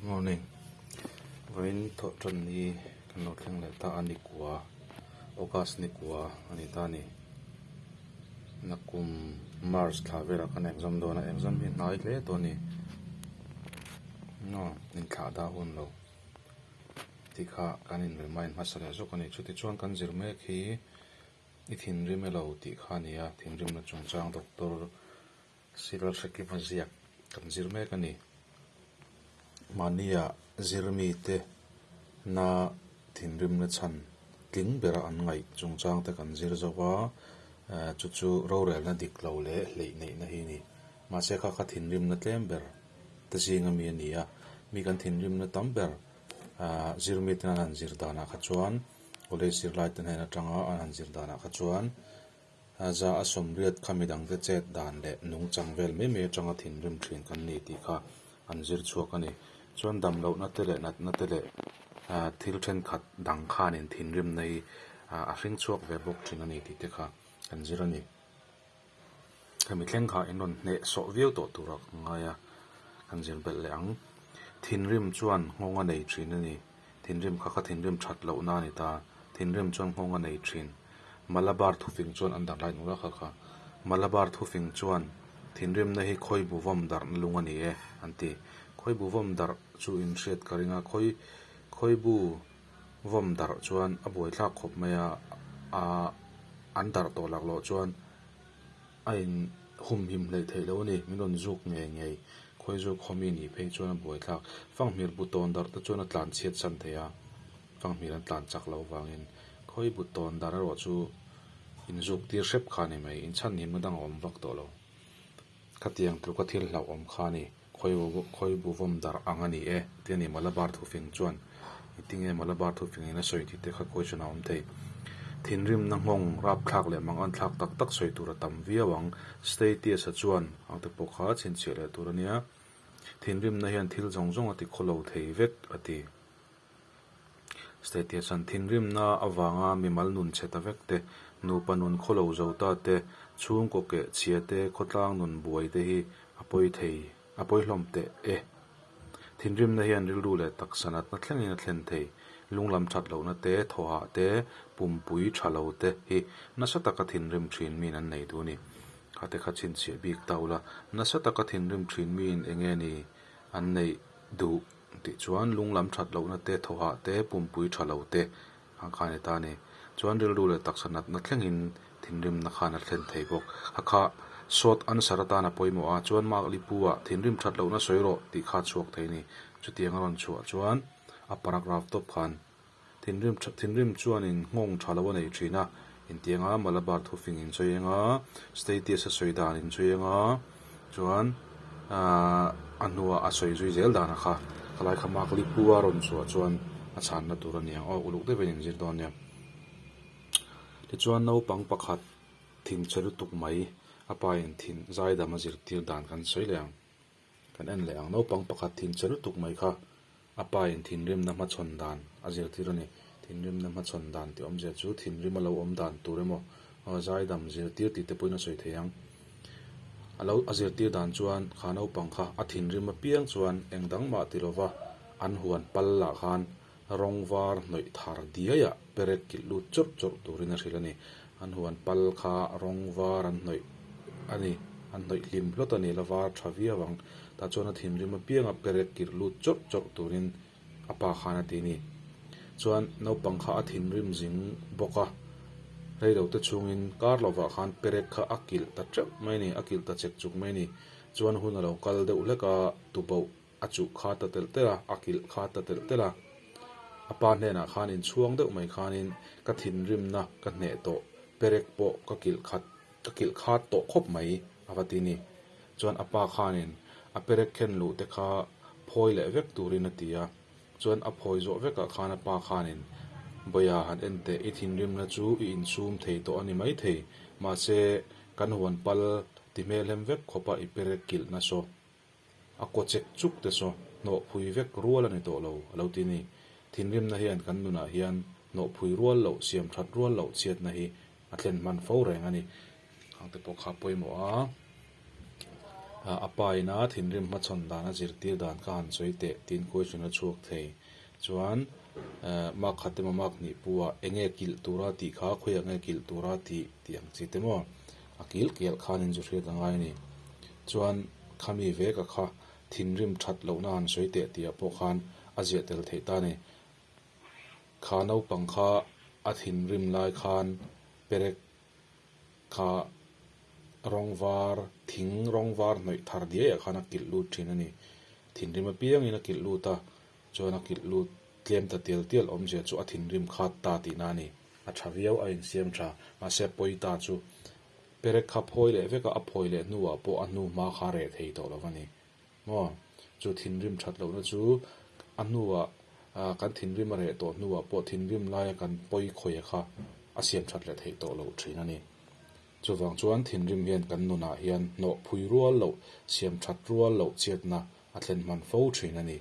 Morning. Vawiin thawh tan ni kan lo thleng leh ta a ni kua August ni kua a ni ta a ni. Nakum March thla velah kan exam dawn a exam hi hnai hle tawh a ni. Aw inthlah dah hun lo tih kha kan in remind hmasa leh zawk a ni. Chutichuan kan zir mek hi i thinrim elo tih kha a ni a thinrimna chungchang doctor Civil Hrekima ziak kan zir mek a ni. Mahnia zir mite na thinrimna chhan tling bera an ngaih chungchang te kan zir zo va, chu chu rorelna dik lo leh hleih neihna hi a ni. Mahse kha kha thinrimna tlem ber te zinga mi a ni a, mi kan thinrimna tam ber zir mite an han zir danah kha chuan college zirlaite hnen atanga an han zir danah kha chuan Za a sawmriat kha midangte chet dan leh nungchang vel mai mai atanga thinrim thin kan ni tih kha an zir chhuak a ni. Chuan dam lohna te leh natna te leh thil thenkhat dang khanin thinrimna hi a hring chhuak ve bawk thin a ni tih te kha kan zir a ni. Hemi thleng kha in rawn hneh sawh viau tawh turah ka ngai a, kan zir belh leh ang. Thinrim chuan nghawng a nei thin a ni. Thinrim kha kha thinrim that lohna a ni ta. Thinrim chuan nghawng a nei thin. Malabar thufing chuan an darh lai nual kha kha. Malabar thufing chuan thinrimna hi khawi bu vawm darhna lung a ni e an ti. Khawi bu vawm darh chu in hriat ka ring a, khawi khawi bu vawm darh chuan a buaithlak khawp mai a, a an darh tawh laklawh chuan a in humhim hleih theih loh a ni, min rawn zuk ngei ngei. Khawi zuk khaw mi nih phei chuan a buaithlak. Fanghmir bu tawn darh te chuan a tlan chhiat san thei a, fanghmir an tlan chak loh vangin khawi bu tawn darh erawh chu inzuk tir hrep kha a ni mai, inchhanhimna dang a awm vak tawh lo. Khatiang tluka thil hlauhawm kha a ni. Khawi bu vawm darh ang a ni e tih a ni Malabar thufing chuan engtinge Malabar thufing in a sawi tih te kha question a awm thei. Thinrimna nghawng rapthlak leh mangan thlak tak tak sawi tur a tam viau ang. Statius-a chuan ang te pawh kha chhinchhiah leh tur a nia. Thinrimna hian thil zawng zawng a ti khaw lo thei vek a ti. Statius-a'n thinrimna avanga mimal nun chhe ta vek te, nupa nun khaw lo zo ta te, chhungkaw keh chhia te, khawtlang nun buai te hi a pawi thei, a pawi hlawm teh e. Thinrimna hian rilru leh taksa natna thlengin a thlen thei. Lunglam that lohna te, thawhah te, pumpui tha lo te hi nasa taka thinrim thin miin an nei duh a ni. Khate kha chhinchhiah bik ta ula, nasa taka thinrim thin miin eng nge ni an neih duh? Tih chuan lung lam that lohna te, thawhah te, pumpui tha lo te ang kha a ni ta a ni. Chuan rilru leh taksa natna thlengin thinrimna khan a thlen thei bawk. A kha short answer atan a pawimawh a, chuan mark li pu ah thinrim that lohna sawi rawh tih kha a chhuak thei a ni. Chutiang a rawn chhuah chuan a paragraph tawp khan thinrim thinrim chuanin nghawng tha lo a nei thin a, intianga Malabar thufing in sawi eng a, status a sawi dan in sawi eng a, chuan ahh a hnuah a sawi zui zel dan a kha khalai kha mark li pu a rawn chhuah chuan a chhanna tur a ni ang aw uluk deuhin in zir dawn nia. Tichuan naupang pakhat thinchhe lutuk mai a pa in thin zaidam a zirtir dan kan sawi leh ang. Kan en leh ang. Naupang pakhat thinchhe lutuk mai kha a pa in thinrimna hmachhawn dan a zirtir a ni. Thinrimna hmachhawn dan tih awmzia chu thinrim a lo awm dan tur emaw zaidam zirtir tih te pawhin a sawi thei ang. A lo a zirtir dan chuan kha naupang kha a thinrim apiang chuan eng dang mah ti lova an huan pal lah khan rawng var hnawih thar diaiah perek kilh lut chawrh chawrh turin a hrilh a ni. An huan pal kha rawng var an hnawih a ni, an hnawih hlim hlawt a ni, la var tha viau ang. Tah chuan a thinrim apianga perek kilh lut chawrh chawrh turin a pa khan a ti a ni. Chuan naupang kha a thinrim zing bawk a, reilote chhungin kar lovah khan perek kha a kilh ta teuh mai a ni, a kilh ta chek chuk mai a ni. Chuan hun a lo kal deuh hlek a, tuboh A chuh kha ta telh telh a, a kilh kha ta telh telh a. A pa hnenah khan inchhuang deuh mai khanin ka thinrimna ka hneh tawh, perek pawh ka kilh khat, ka kilh khat tawh khawp mai a va ti ni. Chuan a pa khanin a perek khen luh te kha phawi leh vek turin a ti a. Chuan a phawi zawh vekah khan a pa khanin, Bawia han en teh, i thinrimna chu i insum thei tawh a ni maithei, mahse kan huan pal ti hmelhem vek khawpa i perek kilhna saw. A kaw chek chuk te saw hnawhphui vek rual a ni tawh lo, a lo ti ni. Thinrimna hian kan nunah hian hnawhphui rual loh, siam that rual loh chhiatna hi a thlen hman fo reng a ni. Khang te pawh kha pawimawh a, A pa ina thinrim hmachhawn dan a zirtir dan kha han sawi teh tiin question a chhuak thei. Chuan mark khat emaw mark hnih pu ah enge kilh tura tih kha khawiah nge kilh tura tih tih ang chi te maw a kilh kelh khan in zu hriat a ngai a ni. Chuan khami veka kha thinrim that lohna han sawi teh tih ah pawh khan a ziah tel theih ta a ni. Kha naupang kha a thinrim lai khan perek kha rawng var thing rawng var hnawih thar diai ah khan a kilh lut thin a ni. Thinrim apiangin a kilh lut a, chuan a kilh lut tlem ta tial tial awmzia chu a thinrim khat ta tihna a ni. A tha viau a insiam tha, mahse pawi ta chu perek kha phawi leh vek a, a phawi leh hnuah pawh a hnu hma kha reh thei tawh lo a ni. Maw? Chu thinrim that lohna chu a hnuah kan thinrim a reh tawh hnuah pawh thinrim laia kan pawi khawia kha a siam that leh theih tawh loh thin a ni. Chuvang chuan thinrim hian kan nunah hian hnawh phui rual loh, siam that rual loh chiatna a thlen hman fo thin a ni.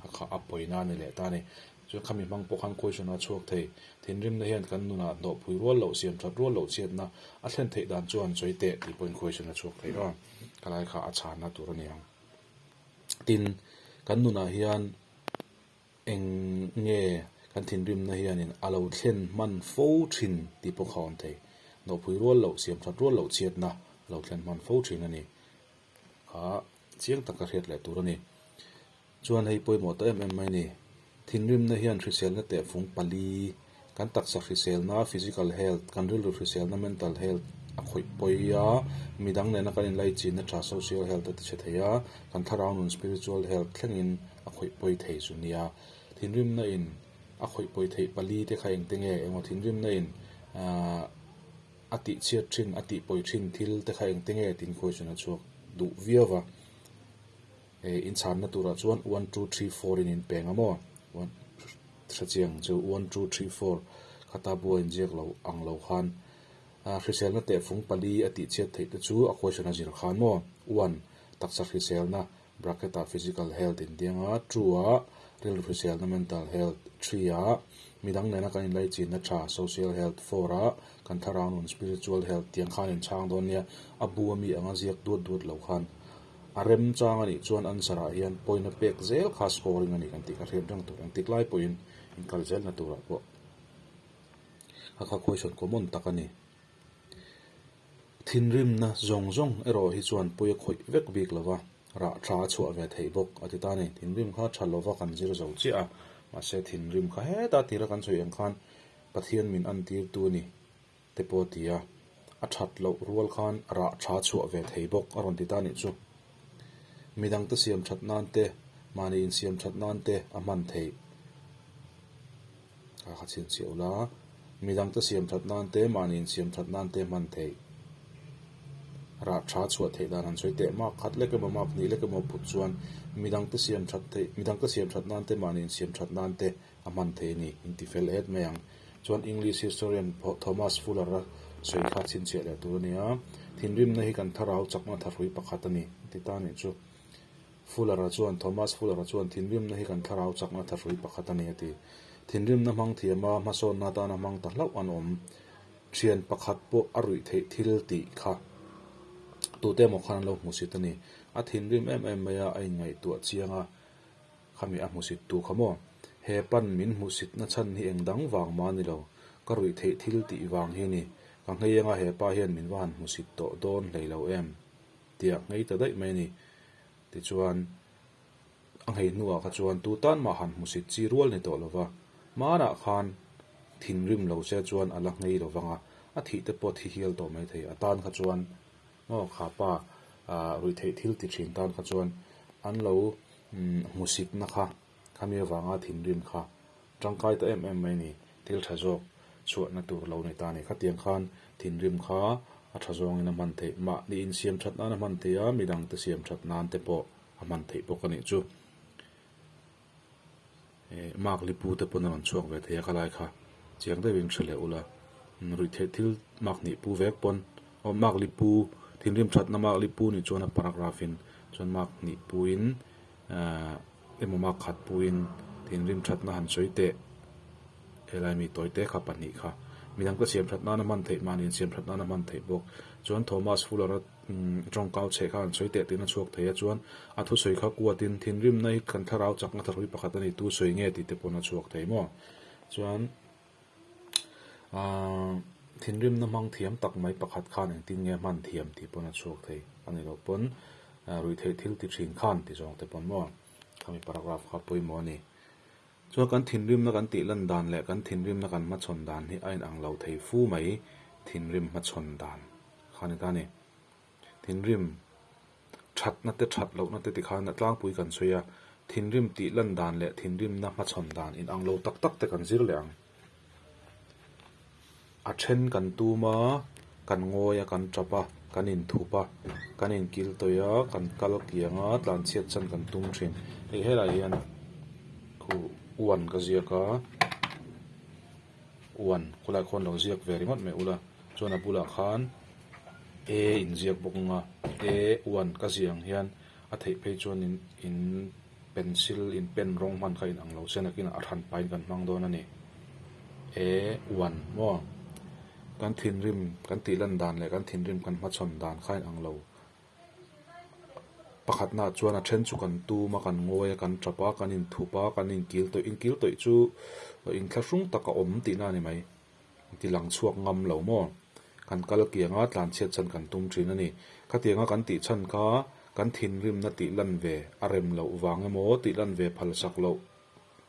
A kha a pawina a ni leh ta a ni. Chuan khami hmang pawh khan question a chhuak thei. Thinrimna hian kan nunah hnawh phui rual loh, siam that rual loh chhiatna a thlen theih dan chuan sawi teh tih pawhin question a chhuak thei a. Ka lai kha a chhanna tur a ni ang. Tin, kan nunah hian eng nge kan thinrimna hianin a lo thlen hman fo thin tih pawh kha a awm thei. Hnawh phui rual loh, siam that rual loh chhiatna a lo thlen hman fo thin a ni. Kha chiang taka hriat leh tur a ni. Chuan hei pawimawh ta em em mai a ni. Thinrimna hian hriselna tehfung pali, kan taksa hriselna, physical health, kan rilru hriselna, mental health, a khawih pawi a, midang nena kan inlaichinna tha, social health, a tichhe thei a, kan thlarau nun, spiritual health, thlengin a khawih pawi thei chu nia. Thinrimna in a khawih pawi theih pali te kha engte nge? Engmaw thinrimna in ahh. A tih chhiat thin, a tih pawi thin thil te kha engte nge tin question a chhuak duh viau va. Hei inchhanna turah chuan one two three four in in peng a maw? One hre chiang chu one two three four khata bua inziak lo ang lo khan hriselna tehfung pali a tih chhiat theih te chu a question a zir khan maw? One taksa hriselna bracket ah physical health in tiang a, two ah rilru hriselna mental health, three ah midang nena kan inlaichinna tha social health, four ah kan thlarau nun spiritual health tiang khan in chhang dawn nia, a bu ami anga ziak duat duat lo khan a rem chang anih chuan answer ah hian point a pek zel kha scoring ani kan tih kha hriat reng tur engtik lai pawhin in kal zelna turah pawh a kha question common tak a ni. Thinrimna zawng zawng erawh hi chuan pui a khawih vek bik lo va, rah tha a chhuah ve theih bawk a ti ta a ni. Thinrim kha tha lova kan zir zo chiah a, mahse thinrim kha heta tira kan sawi ang khan Pathian min antirtu a ni te pawh a ti a, a that loh rual khan rah tha a chhuah ve thei bawk a rawn ti ta a nih chu. Midangte siam that nan te, mahni insiam that nan te a hman theih. A kha chhinchhiah ula, midangte siam that nan te, mahni insiam that nan te hman theih. Rah tha chhuah theih dan han sawi teh mak khat lek emaw mak hnih lek emaw put chuan midangte siam that theih, midangte siam that nan te, mahni insiam that nan te a hman thei a ni, inti fel et mai ang. Chuan English historian Thomas Fuller-a sawi kha chhinchhiah leh tur a ni a, thinrimna hi kan thlarau chakna thahrui pakhat a ni, a ti ta a nih chu. Fuller-a chuan, Thomas Fuller-a chuan thinrimna hi kan thlarau chakna thahrui pakhat a ni a ti. Thinrimna hmang thiama hmasawnna atana hmang ta hlauh an awm. Thian pakhat pawh a ruih theih thil tih kha tute emaw khan an lo hmusit a ni. A thinrim em em mai a, a inngaihtuah chiang a, khami a hmusit tu kha maw? He pan min hmuhsitna chhan hi eng dang vang mah a ni lo. Ka ruih theih thil tih vang hi a ni. Ka nghei anga he pa hian min va han hmusit tawh dawn hlei lo em? Tia nghei ta daih mai a ni. Tichuan, a nghei hnuah kha chuan tu tan mah han hmusit chi rual ni tawh lo va, hmanah khan thinrim lo se chuan a la nghei lo vang a, a thih te pawh thi hial tawh mai thei. A tan kha chuan maw kha pa ruih theih thil ti thin tan kha chuan an lo hmusitna kha khami avanga thinrim kha tangkai ta em em mai a ni. Thil tha zawk chhuahna tur lo ni ta a ni. Khatiang khan thinrim kha a tha zawngin a hman theih. Mahni insiam that nan a hman theih a, midangte siam that nan te pawh a hman theih bawk a nih chu. Mark Lipu te pawn a rawn chhuak ve thei a khalai kha chiang deuhin hre leh ula. Ruihtheih thil Mark hnih pu vek pawn aw Mark Lipu thinrim thatna Mark Lipu nih chuan a paragraph in chuan Mark hnih puin ahh emaw mark khat puin thinrim thatna han sawi teh helai mi tawi te kha pahnih kha Midang ka siam that nana hman theih, mahni in siam that nana hman theih bawk. Chuan Thomas Fuller-a tawngkau chheh kha an sawi teh tiin a chhuak thei a, chuan a thusawi kha kuatin thinrimna hi kan thlarau chakna tharui pakhat a ni, tu sawi nge tih te pawn a chhuak thei maw? Chuan aaa thinrimna hmang thiam tak mai pakhat khan engtin nge hman thiam tih pawn a chhuak thei a ni loh pawn ruihtheih thil ti thin khan ti zawng te pawn maw? Khami paragraph kha pawimawh a ni. Chuan kan thinrimna kan tih lan dan leh kan thinrimna kan hmachhawn dan hi a inang lo thei fu mai, thinrim hmachhawn dan kha ni ta a ni. Thinrim thatna te that lohna te tikhan a tlangpui kan sawi a, thinrim tih lan dan leh thinrimna hmachhawn dan inang lo tak tak te kan zir leh ang. A then kan tum a, kan ngawi a, kan tap a, kan inthup a, kan inkil tawih a, kan kal kiang a, tlanchhiat chan kan tum thin. Hei helai hian khu uan ka ziak a, uan khawlai khawn lo ziak ve ringawt mai ula, chuan a bulah khan e inziak bawk ang a, e uan ka ziah ang hian a theih phei chuan in in pencil in pen rawng hman kha inang lo se nakinah a hran pahin kan hmang dawn a ni. E uan maw kan thinrim kan tih lan dan leh kan thinrim kan hmachhawn dan kha inang lo. Pakhatnaah chuan a then chu kan tum a, kan ngawi a, kan tap a, kan inthup a, kan inkil tawih inkil tawih chu inthlahrung tak a awm tihna a ni mai. Ti lang chhuak ngam lo maw? Kan kal kiang a, tlanchhiat chan kan tum thin a ni. Khatianga kan tih chhan kha kan thinrimna tih lan ve a rem loh vang emaw, tih lan ve phalsak loh,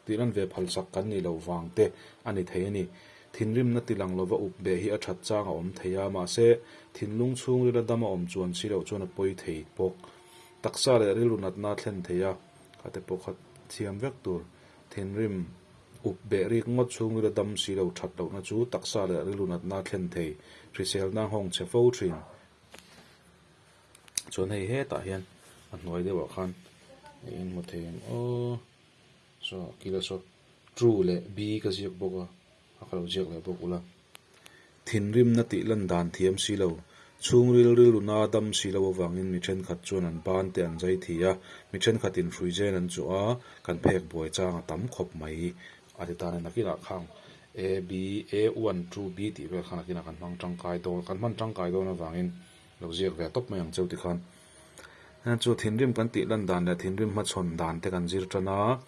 tih lan ve phalsak kan nih loh vang te a ni thei a ni. Thinrimna ti lang lova up beh hi a that chang a awm thei a, mahse thinlung chhungrila dam a awm chuan si loh chuan a pawi thei bawk. Taksa leh rilru natna a thlen thei a, khate pawh kha thiam vek tur. Thinrim up beh rik ngawt chhungin a dam si lo that lohna chu taksa leh rilru natna thlen thei hriselna nghawng chhe fo thin. Chuan hei hetah hian a hnuai deuhah khan eng hmu thei ang aw saw kila saw true leh b ka ziak bawk a. A ka lo ziak leh bawk ula. Thinrimna tih lan dan thiam si lo. Chhungril rilruna dam si lo avangin mi thenkhat chuan an ban te an zai thi a, mi thenkhatin hruizen an chuh a, kan phek buai chang a tam khawp mai. A ti tan a, nakinah khang A, B, A one, two, B tih vel kha nakinah kan hmang tangkai dawn, kan hman tangkai dawn avangin lo ziak ve tawp mai ang cheu tikhan. Chu thinrim kan tih lan dan leh thinrim hmachhawn dan te kan zir tan a.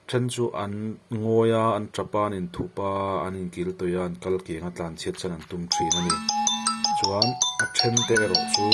Then chu an ngawi a, an tap a, an inthup a, an inkil tawih a, an kal kiang a, tlanchhiat chuan an tum thin a ni. Chuan a then te erawh chu